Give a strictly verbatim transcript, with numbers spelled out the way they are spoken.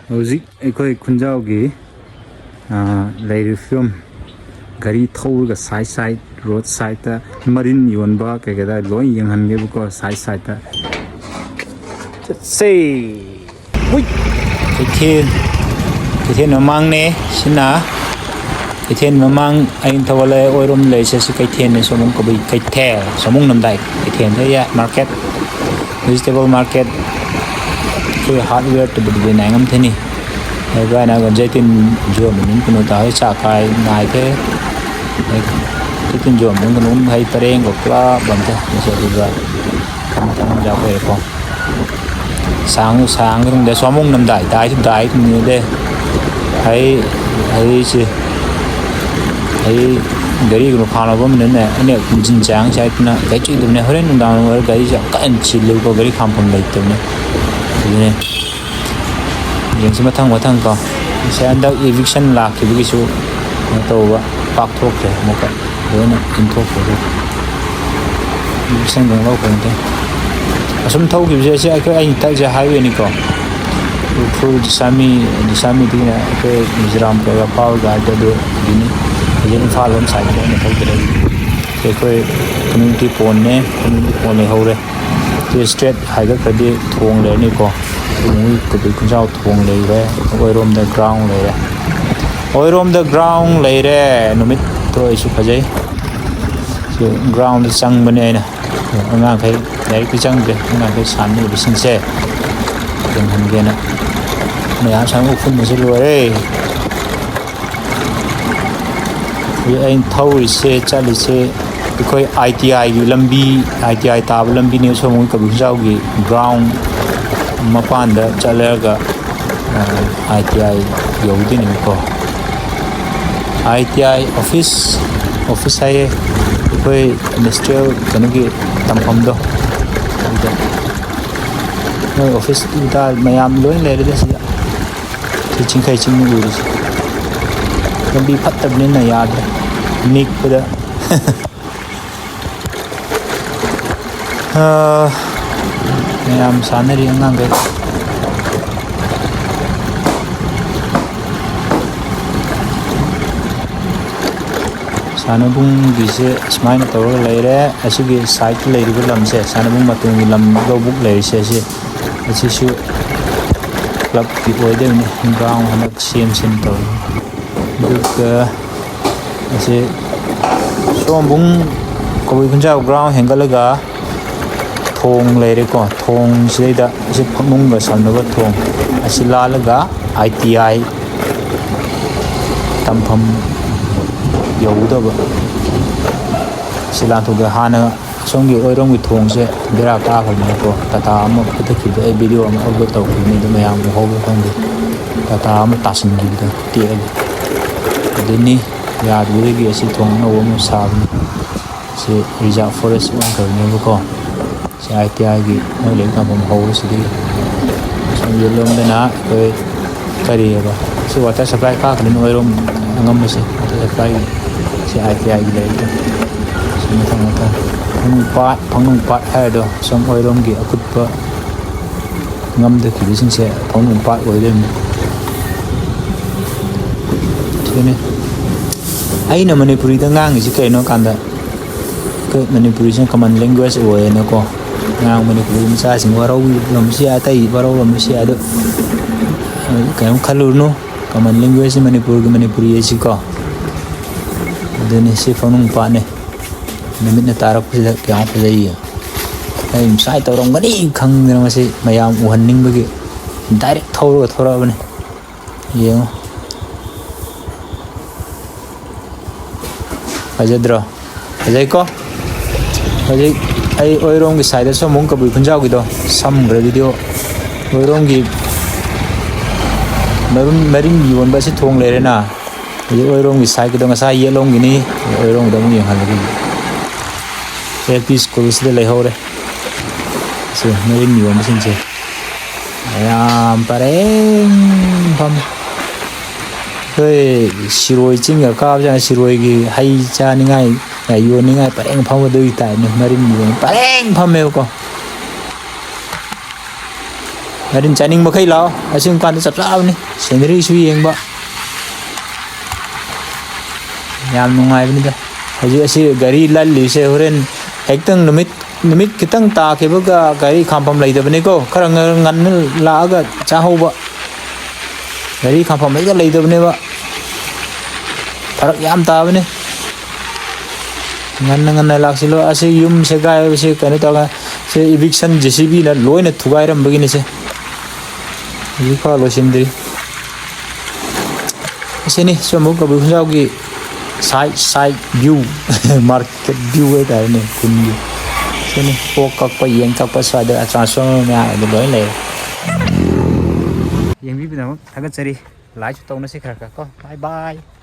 ꯍꯧꯖꯤꯛ ꯑꯩꯈꯣꯏ ꯈꯨꯟꯖꯥꯎꯒꯤ, ꯑꯥ, ꯂꯩꯔꯤꯕ ꯐꯤꯕꯝ, ꯒꯥꯔꯤ ꯊꯧꯔꯒ side side, road sideꯇ ꯃꯔꯤꯟ ꯌꯣꯟꯕ ꯀꯩꯀꯩꯗ ꯂꯣꯏ ꯌꯦꯡꯍꯟꯒꯦꯕꯀꯣ, side sideꯇ ꯆꯠꯁꯦ꯫ ꯍꯨꯏ! ꯀꯩꯊꯦꯜ, ꯀꯩꯊꯦꯜ ꯃꯃꯥꯡꯅꯦ ꯁꯤꯅ꯫ ꯀꯩꯊꯦꯜ ꯃꯃꯥꯡ ꯑꯩꯅ ꯊꯧꯒꯠꯂꯛꯑꯦ, ꯑꯣꯏꯔꯣꯝ ꯂꯩꯔꯤꯁꯦ ꯁꯤ ꯀꯩꯊꯦꯜꯅꯦ, ꯁꯣꯃꯨꯡ ꯀꯕꯨꯏ ꯀꯩꯊꯦꯜ, ꯁꯣꯃꯨꯡ ꯅꯝꯗꯥꯏ ꯀꯩꯊꯦꯜꯗ ꯌꯥꯏ, market, vegetable market꯫ ꯑꯩꯈꯣꯏ hardwareꯇꯕꯨꯗꯤ ꯅꯥꯏ ꯉꯝꯊꯅꯤ꯫ ꯑꯗꯨꯒ ꯑꯩꯅ ꯖꯩꯇꯤꯟ ꯌꯣꯟꯕ ꯅꯨꯃꯤꯠ ꯀꯩꯅꯣ ꯇꯧꯔ ꯆꯥꯛ ꯈꯥꯏ ꯉꯥꯏꯈ꯭ꯔꯦ꯫ ꯖꯩꯇꯤꯟ ꯌꯣꯟꯕ ꯅꯨꯃꯤꯠ ꯀꯩꯅꯣ ꯍꯩ ꯄꯔꯦꯡ ꯄꯨꯂꯞ ꯑꯝꯇ ꯃꯁꯤ ꯑꯗꯨꯒ ꯈꯝ ꯈꯝ ꯌꯥꯎ ꯑꯣꯏꯔꯦꯀꯣ꯫ ꯁꯥꯡ ꯁꯥꯡ ꯔꯨꯡꯗ ꯁꯣꯃꯨꯡ ꯅꯝꯗꯥꯏ ꯗꯥꯏꯁꯨ ꯗꯥꯏ ꯅꯤꯗꯦ꯫ ꯍꯩ ꯍꯩꯁꯦ ꯑꯩ ꯒꯥꯔꯤꯒꯨꯝꯕ ꯐꯥꯅꯕ ꯑꯃꯅꯅꯦ, ꯑꯩꯅ ꯏꯟꯖꯤꯟ ꯆꯥꯡ ꯆꯥꯏꯗꯅ ꯒꯥꯔꯤ ꯆꯨꯗꯕꯅꯦ꯫ ꯍꯣꯔꯦꯟ ꯅꯨꯡꯗꯥꯡ ꯋꯥꯏꯔꯝ ꯒꯥꯔꯤꯁꯦ ꯌꯥꯝ ꯀꯟꯅ ꯆꯤꯜꯂꯦꯕꯀꯣ, ꯒꯥꯔꯤ ꯈꯥꯝꯐꯝ ꯂꯩꯇꯕꯅꯦ꯫ ꯑꯗꯨꯅꯦ ꯌꯦꯡꯁꯤ ꯃꯊꯪ ꯃꯊꯪ ꯀꯣ꯫ ꯁꯤ ꯍꯟꯗꯛ eviction ꯂꯥꯛꯈꯤꯕꯒꯤꯁꯨ ꯀꯩꯅꯣ ꯇꯧꯕ ꯄꯥꯛꯊꯣꯛꯈ꯭ꯔꯦ, ꯑꯃꯨꯛꯀ ꯂꯣꯏꯅ ꯏꯟꯊꯣꯛꯈ꯭ꯔꯦ꯫ Eviction ꯂꯧ ꯈꯪꯗꯦ꯫ ꯑꯁꯨꯝ ꯊꯧꯈꯤꯕꯁꯦ ꯁꯤ ꯑꯩꯈꯣꯏ ꯑꯩꯅ ꯇꯛꯏꯁꯦ highwayꯅꯤꯀꯣ꯫ ꯎꯈ꯭ꯔꯨꯜ ꯖꯤꯁꯥꯃꯤ, ꯖꯤꯁꯥꯃꯤꯗꯒꯤꯅ ꯑꯩꯈꯣꯏ ꯃꯤꯖꯣꯔꯥꯝ ꯀꯩꯔꯥꯛ ꯐꯥꯎ ꯒꯥꯔꯤꯗ ꯑꯗꯨ ꯑꯗꯨꯅꯤ꯫ ꯍꯧꯖꯤꯛ ꯏꯝꯐꯥꯜ ꯂꯣꯝ sideꯇ ꯑꯩꯅ ꯊꯧꯖꯔꯛꯏ꯫ ꯁꯤ ꯑꯩꯈꯣꯏ community pondꯅꯦ, community pond ꯂꯩꯍꯧꯔꯦ꯫ ꯁꯤ straight ꯍꯥꯏꯒꯠꯈ꯭ꯔꯗꯤ ꯊꯣꯡ ꯂꯩꯔꯅꯤꯀꯣ꯫ ꯃꯣꯏ ꯀꯕꯨꯏ ꯈꯨꯟꯖꯥꯎ ꯊꯣꯡ ꯂꯩꯔꯦ, ꯑꯣꯏꯔꯣꯝꯗ ground ꯂꯩꯔꯦ꯫ ꯑꯣꯏꯔꯣꯝꯗ ground ꯂꯩꯔꯦ꯫ ꯅꯨꯃꯤꯠ ꯊꯣꯛꯏꯁꯨ ꯐꯖꯩ꯫ ꯁꯤ groundꯗ ꯆꯪꯕꯅꯦ ꯑꯩꯅ꯫ ꯑꯉꯥꯡꯈꯩ ꯂꯥꯏꯔꯤꯛꯇꯤ ꯆꯪꯗ꯭ꯔꯦ꯫ ꯑꯉꯥꯡꯈꯩ ꯁꯥꯟꯅꯔꯤꯕꯁꯤꯡꯁꯦ ꯌꯦꯡꯍꯟꯒꯦꯅ꯫ ꯃꯌꯥꯝ ꯁꯥꯟꯅ ꯎꯐꯨꯟꯕꯁꯦ ꯂꯣꯏꯔꯦ꯫ ꯍꯧꯖꯤꯛ ꯑꯩꯅ ꯊꯧꯔꯤꯁꯦ, ꯆꯠꯂꯤꯁꯦ ꯑꯩꯈꯣꯏ ITIꯒꯤ ꯂꯝꯕꯤ, ITI ꯇꯥꯕ ꯂꯝꯕꯤꯅꯦ꯫ ꯁꯣꯝꯒꯤ ꯀꯕꯨꯏ ꯈꯨꯟꯖꯥꯎꯒꯤ ground ꯃꯄꯥꯟꯗ ꯆꯠꯂꯒ, ꯑ, ITI ꯌꯧꯗꯣꯏꯅꯦꯕꯀꯣ꯫ ITI office, office ꯍꯥꯏꯌꯦ, ꯑꯩꯈꯣꯏ industrial ꯀꯩꯅꯣꯒꯤ ꯇꯝꯐꯝꯗꯣ, ꯑꯗꯨꯗ ꯃꯣꯏ office ꯃꯌꯥꯝ ꯂꯣꯏ ꯂꯩꯔꯦꯗ ꯁꯤꯗ꯫ ꯁꯤ ꯆꯤꯡꯈꯩ ꯆꯤꯡ ꯎꯔꯤꯁꯦ꯫ ꯂꯝꯕꯤ ꯐꯠꯇꯕꯅꯤꯅ ꯌꯥꯗ꯭ꯔꯦ꯫ ꯅꯤꯛꯄꯗ꯫ ꯑꯥ, ꯃꯌꯥꯝ ꯁꯥꯟꯅꯔꯤ ꯑꯉꯥꯡꯈꯩ꯫ ꯁꯥꯟꯅꯕꯨꯡꯒꯤꯁꯦ ꯁꯨꯃꯥꯏꯅ ꯇꯧꯔꯒ ꯂꯩꯔꯦ꯫ ꯑꯁꯤꯒꯤ ꯁꯥꯏꯠꯇ ꯂꯩꯔꯤꯕ ꯂꯝꯁꯦ, ꯁꯥꯟꯅꯕꯨꯡ ꯃꯇꯣꯟꯒꯤ ꯂꯝ, ꯂꯧꯕꯨꯛ ꯂꯩꯔꯤꯁꯦ, ꯑꯁꯤ, ꯑꯁꯤꯁꯨ ꯀ꯭ꯂꯕꯀꯤ ꯑꯣꯏꯗꯣꯏꯅꯤ꯫ ꯒ꯭ꯔꯥꯎꯟ ꯍꯟꯗꯛ ꯁꯦꯝ ꯁꯦꯝ ꯇꯧꯔꯤ꯫ ꯑꯗꯨꯒ ꯑꯁꯤ ꯁꯣꯝꯕꯨꯡ ꯀꯕꯨꯏ ꯈꯨꯟꯖꯥꯎ ꯒ꯭ꯔꯥꯎꯟ ꯍꯦꯟꯒꯠꯂꯒ ꯊꯣꯡ ꯂꯩꯔꯦꯀꯣ꯫ ꯊꯣꯡꯁꯤꯗꯩꯗ ꯑꯁꯤ ꯐꯛꯅꯨꯡꯒ ꯁꯝꯅꯕ ꯊꯣꯡ ꯑꯁꯤ ꯂꯥꯜꯂꯒ ꯑꯥꯏ ꯇꯤ ꯑꯥꯏ ꯇꯝꯐꯝ ꯌꯧꯒꯗꯕ꯫ ꯁꯤ ꯂꯥꯟꯊꯣꯛꯀꯦ꯫ ꯍꯥꯟꯅ ꯑꯁꯣꯝꯒꯤ ꯑꯣꯏꯔꯣꯝꯒꯤ ꯊꯣꯡꯁꯦ ꯕꯦꯔꯥ ꯀꯥꯈ꯭ꯔꯕꯅꯤꯀꯣ꯫ ꯇꯥꯇꯥ ꯑꯃ ꯐꯨꯊꯈꯤꯕꯗ ꯑꯩ ꯚꯤꯗꯤꯑꯣ ꯑꯃ ꯑꯞꯂꯣꯗ ꯇꯧꯈꯤꯕꯅꯤ, ꯑꯗꯨ ꯃꯌꯥꯝ ꯎꯍꯧꯕ ꯈꯪꯗꯦ꯫ ꯇꯥꯇꯥ ꯑꯃ ꯇꯥꯁꯤꯟꯈꯤꯕꯗ ꯇꯦꯛꯑꯒ꯫ ꯑꯗꯨꯅꯤ ꯌꯥꯗꯕꯗꯒꯤ ꯑꯁꯤ ꯊꯣꯡ ꯑꯅꯧꯕ ꯑꯃ ꯁꯥꯕꯅꯤ꯫ ꯁꯤ ꯔꯤꯖꯥꯔꯚ ꯐꯣꯔꯦꯁ ꯑꯣꯟꯈ꯭ꯔꯕꯅꯦꯕꯀꯣ꯫ ꯁꯤ ꯑꯥꯏ ꯇꯤ ꯑꯥꯏꯒꯤ ꯃꯣꯏ ꯂꯥꯏꯔꯤꯛ ꯇꯝꯐꯝ ꯍꯧꯕꯁꯤꯗꯒꯤ꯫ ꯁꯣꯝ ꯌꯦꯠꯂꯣꯝꯗꯅ ꯑꯩꯈꯣꯏ ꯀꯔꯤꯑꯕ, ꯁꯤ ꯋꯥꯇꯔ ꯁꯄ꯭ꯂꯥꯏ ꯀꯥꯈ꯭ꯔꯅꯤ ꯑꯣꯏꯔꯣꯝ ꯑꯉꯝꯕꯁꯦ꯫ ꯋꯥꯇꯔ ꯁꯄ꯭ꯂꯥꯏꯒꯤ ꯁꯤ ꯑꯥꯏ ꯇꯤ ꯑꯥꯏꯒꯤ ꯂꯥꯏꯔꯤꯛꯇꯣ꯫ ꯁꯤ ꯃꯊꯪ ꯃꯊꯪ ꯐꯪꯅꯨꯡ ꯄꯥꯠ, ꯐꯪꯅꯨꯡ ꯄꯥꯠ ꯍꯥꯏꯔꯗꯣ ꯁꯣꯝ ꯑꯣꯏꯔꯣꯝꯒꯤ ꯑꯀꯨꯠꯄ ꯉꯝꯗꯈꯤꯕꯁꯤꯡꯁꯦ ꯐꯪꯅꯨꯡ ꯄꯥꯠ ꯑꯣꯏꯗꯣꯏꯅꯤ꯫ ꯁꯤꯅꯤ꯫ ꯑꯩꯅ ꯃꯅꯤꯄꯨꯔꯤꯗ ꯉꯥꯡꯉꯤꯁꯤ ꯀꯩꯅꯣ ꯀꯥꯟꯗ, ꯑꯩꯈꯣꯏ ꯃꯅꯤꯄꯨꯔꯤꯁꯤꯅ ꯀꯃꯟ ꯂꯦꯡꯒ꯭ꯋꯦꯖ ꯑꯣꯏꯌꯦꯅꯀꯣ꯫ ꯑꯉꯥꯡ ꯃꯅꯤꯄꯨꯔꯤ ꯃꯆꯥꯁꯤꯡ ꯋꯥꯔꯧꯔꯝꯕꯁꯨ ꯌꯥꯏ, ꯑꯇꯩ ꯋꯥꯔꯧꯔꯝꯕꯁꯨ ꯌꯥꯏ, ꯑꯗꯣ ꯀꯩꯝ ꯈꯜꯂꯨꯔꯅꯨ꯫ ꯀꯃꯟ ꯂꯦꯡꯒ꯭ꯋꯦꯖꯁꯤ ꯃꯅꯤꯄꯨꯔꯒꯤ ꯃꯅꯤꯄꯨꯔꯤ ꯑꯁꯤꯀꯣ꯫ ꯑꯗꯨꯅꯤ, ꯁꯤ ꯐꯪꯅꯨꯡ ꯄꯥꯠꯅꯤ꯫ ꯅꯨꯃꯤꯠꯅ ꯇꯥꯔꯛꯄꯁꯤꯗ ꯀꯌꯥꯝ ꯐꯖꯩ ꯌꯦꯡꯉꯨ꯫ ꯑꯩ ꯉꯁꯥꯏ ꯇꯧꯔꯝꯒꯅꯤ ꯈꯪꯗꯅ ꯃꯁꯤ ꯃꯌꯥꯝ ꯎꯍꯟꯅꯤꯡꯕꯒꯤ ꯗꯥꯏꯔꯦꯛ ꯊꯧꯔꯒ ꯊꯣꯔꯛꯑꯕꯅꯤ꯫ ꯌꯦꯡꯉꯨ꯫ ꯐꯖꯗ꯭ꯔꯣ? ꯐꯖꯩꯀꯣ? ꯍꯧꯖꯤꯛ ꯑꯩ ꯑꯣꯏꯔꯣꯝꯒꯤ ꯁꯥꯏꯗꯁꯨ ꯑꯃꯨꯛ ꯀꯕꯨꯏ ꯈꯨꯟꯖꯥꯎꯒꯤꯗꯣ ꯁꯝꯈ꯭ꯔꯦ ꯚꯤꯗꯤꯑꯣ꯫ ꯑꯣꯏꯔꯣꯝꯒꯤ ꯃꯔꯨꯝ, ꯃꯔꯤꯟ ꯌꯣꯟꯕ ꯑꯁꯤ ꯊꯣꯡ ꯂꯩꯔꯦꯅ꯫ ꯍꯧꯖꯤꯛ ꯑꯣꯏꯔꯣꯝꯒꯤ ꯁꯥꯏꯠꯀꯤꯗꯣ ꯉꯁꯥꯏ ꯌꯦꯠꯂꯣꯝꯒꯤꯅꯤ, ꯑꯣꯏꯔꯣꯝꯒꯤꯗ ꯑꯃꯨꯛ ꯌꯦꯡꯍꯜꯂꯒꯦ꯫ ꯑꯦꯜ ꯄꯤ ꯁ꯭ꯀꯨꯜꯁꯤꯗ ꯂꯩꯍꯧꯔꯦ꯫ ꯁꯤ ꯃꯔꯤꯟ ꯌꯣꯟꯕꯁꯤꯡꯁꯦ ꯃꯌꯥꯝ ꯄꯔꯦꯡ ꯐꯝꯃꯦ꯫ ꯑꯩꯈꯣꯏ ꯁꯤꯔꯣꯏ ꯆꯤꯡꯒ ꯀꯥꯕꯁꯦ, ꯁꯤꯔꯣꯏꯒꯤ ꯍꯩ ꯆꯥꯅꯤꯡꯉꯥꯏ, ꯌꯣꯟꯅꯤꯡꯉꯥꯏ ꯄꯔꯦꯡ ꯐꯝꯕꯗꯨꯒꯤ ꯇꯥꯏꯞꯅꯤ꯫ ꯃꯔꯤꯟ ꯌꯣꯟ ꯄꯔꯦꯡ ꯐꯝꯃꯦꯕꯀꯣ꯫ ꯃꯔꯤꯟ ꯆꯥꯅꯤꯡ ꯃꯈꯩ ꯂꯥꯛꯑꯣ, ꯑꯁꯤꯒꯨꯝ ꯀꯥꯟꯗ ꯆꯞ ꯆꯥꯕꯅꯤ꯫ ꯁꯤꯅꯔꯤꯁꯨ ꯌꯦꯡꯕ ꯌꯥꯝ ꯅꯨꯡꯉꯥꯏꯕꯅꯤꯗ꯫ ꯍꯧꯖꯤꯛ ꯑꯁꯤ ꯒꯥꯔꯤ ꯂꯜꯂꯤꯁꯦ ꯍꯣꯔꯦꯟ ꯍꯦꯛꯇꯪ ꯅꯨꯃꯤꯠ ꯅꯨꯃꯤꯠ ꯈꯤꯇꯪ ꯇꯥꯈꯤꯕꯒ ꯒꯥꯔꯤ ꯈꯥꯝꯐꯝ ꯂꯩꯇꯕꯅꯤꯀꯣ꯫ ꯈꯔ ꯉ- ꯉꯟꯅ ꯂꯥꯛꯑꯒ ꯆꯥꯍꯧꯕ꯫ ꯒꯥꯔꯤ ꯈꯥꯝꯐꯝ ꯍꯦꯛꯇ ꯂꯩꯇꯕꯅꯦꯕ꯫ ꯐꯔꯛ ꯌꯥꯝ ꯇꯥꯕꯅꯦ꯫ ꯉꯟꯅ ꯉꯟꯅ ꯂꯥꯛꯁꯤꯜꯂꯣ꯫ ꯑꯁꯤ ꯌꯨꯝ ꯁꯦꯒꯥꯏꯕꯁꯤ ꯀꯩꯅꯣ ꯇꯧꯔꯒ ꯁꯤ eviction J C Bꯅ ꯂꯣꯏꯅ ꯊꯨꯒꯥꯏꯔꯝꯕꯒꯤꯅꯤꯁꯦ꯫ ꯍꯧꯖꯤꯛꯐꯥꯎ ꯂꯣꯏꯁꯤꯟꯗ꯭ꯔꯤ꯫ ꯑꯁꯤꯅꯤ ꯁꯨꯝꯕ ꯀꯕꯨꯏ ꯈꯨꯟꯖꯥꯎꯒꯤ side side view, market view ꯍꯥꯏꯇꯥꯔꯦꯅꯦ ꯈꯨꯟꯒꯤ꯫ ꯁꯤꯅꯤ ꯑꯣꯛ ꯀꯛꯄ, ꯌꯦꯟ ꯀꯛꯄ, ꯁ꯭ꯋꯥꯏꯗ transformer ꯃꯌꯥꯝ ꯑꯗꯨ ꯂꯣꯏ ꯂꯩꯔꯦ꯫ ꯌꯦꯡꯕꯤꯕꯒꯤꯗꯃꯛ ꯊꯥꯒꯠꯆꯔꯤ꯫ Likeꯁꯨ ꯇꯧꯅꯁꯤ ꯈꯔ ꯈꯔ ꯀꯣ꯫ Bye bye꯫